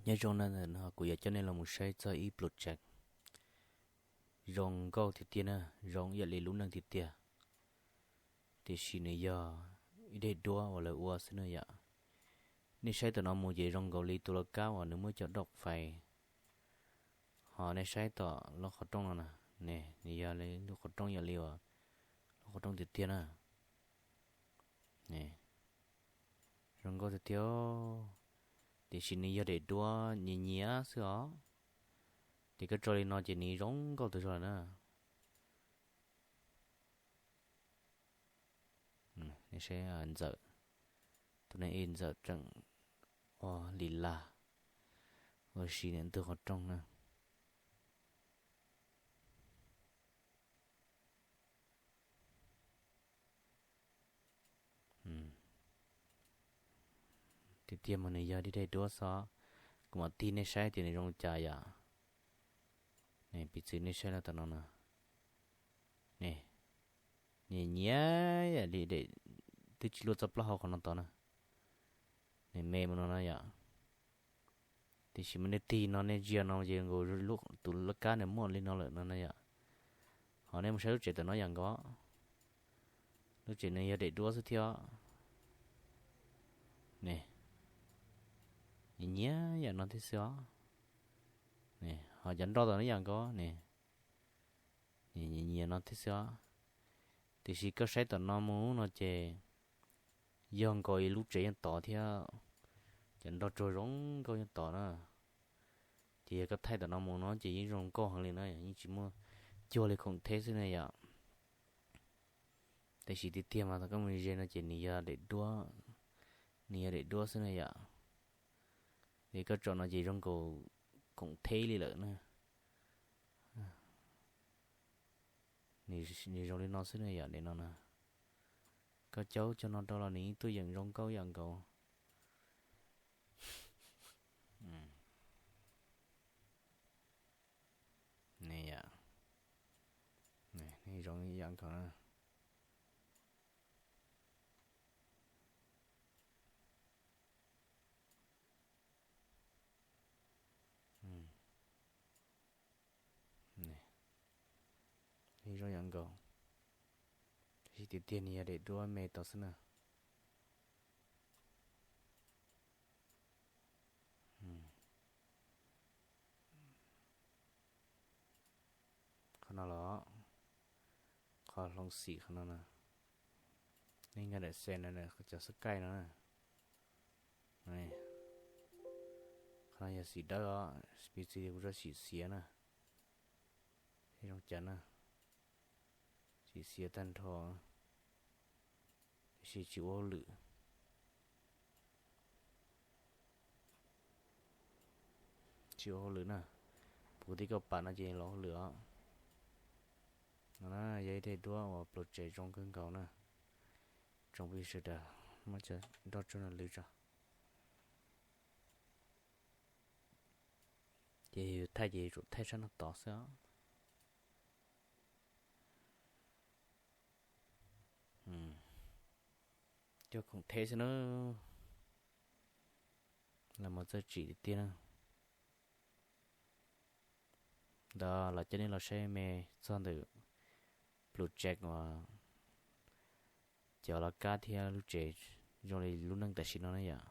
Nyob zoo na, ntawm no kuv yuav coj nej los mus saib txog ib pluj tsev zoo nkauj tiag tiag na, zoo ib yam li lub neej tiag tiag. Tiam sis nws yog ib daim duab uas lawv ua xwb na yom. Nej saib tom no mus ces zoo nkaus li tus laj kab uas nws muab cov daum fais. Ho nej saib tom lub qhov rooj no na, ne, nws yog li lub qhov rooj yam li uas lub qhov rooj tiag tiag na. Ne, zoo nkauj tiag tiag, tiam sis nws yog daim duab nyias nyias xwb os. Ces koj tso li no ces nws zoo nkauj tas zog lawm na. Nej saib, Ntxawm, tus neeg ib Ntxawm tseem ua li laj ua si ntawm ntug qhov rooj na. Tiag tiag mas nws yog ib daim duab xwb, kuv mam tig nej saib tias nws zoo li cas yom. Ne, piv txwv nej saib los tom no na. Ne, nyias nyias li daim, twb tsis luaj txoj plaub hau qhov no tod na. Nws me mus no na yom. Tiam sis mas nej tig no nej ntsia no ces nkaus tus laj kab nws muaj li no lawm no na yom. Ho nej mus saib lub tsev tom no yam nkaus, lub tsev nws yog daim duab xwb thiab. Ne, nyias nyias yam no thiab xwb os. Ne, ho cov nroj tom no yam nkaus ne, nyias nyias no thiab xwb os. Tiam sis koj saib tom no mus no ces yog nkaus ib lub tsev yeej tod thiab, cov nroj tsuag zoo nkauj yeej tod na. Ces yog koj thaij tom no mus no ces yeej zoo nkauj heev li na, yeej tsis muaj cuag li khoom theb xwb na yom. Tiam sis tiag tiag mas thaum koj mus ze no ces nws yog daim duab, nws yog daim duab xwb na yom. Es koj tsom no ces zoo nkaus khoom theb li lawm na. Nws zoo li no xwb na yom, daim no na. Koj caub cov no rau los nws yeej tuaj yeem zoo nkauj yam nkaus. Ne yom, ne zoo yam nkaus na. Zoo yam nkaus, tiam sis tiag tiag nws yog daim duab me tod xwb na. Qhov no los, qhov hloov xim qhov no na, nej nkag daim xes no, cov xab kaij no na. Qhov no yog xim dawb os, piv txwv kuv tso xim xiav na, seb zoo cas na. Xim xiav tag nrho, tiam sis tsis ua hauj lwm. Tsis ua hauj lwm na, puv tib kauj pam no ces los hauj lwm os. No na, yog ib daim duab uas pluj tsev zoo kawg nkaus na. Tsoom phooj ywg sawv daws, muab cov nroj tsuag no lwv tso. Ces yus thaij ces yuav tsum thaij sab no tod xwb os. Cov khoom theb xwb na, los mus txawj tsim tiag tiag na. Ntawd los coj nej los saib me txog ntawm pluj tsev uas cov laj kab thiab lub tsev zoo li lub neej tam sim no na yom.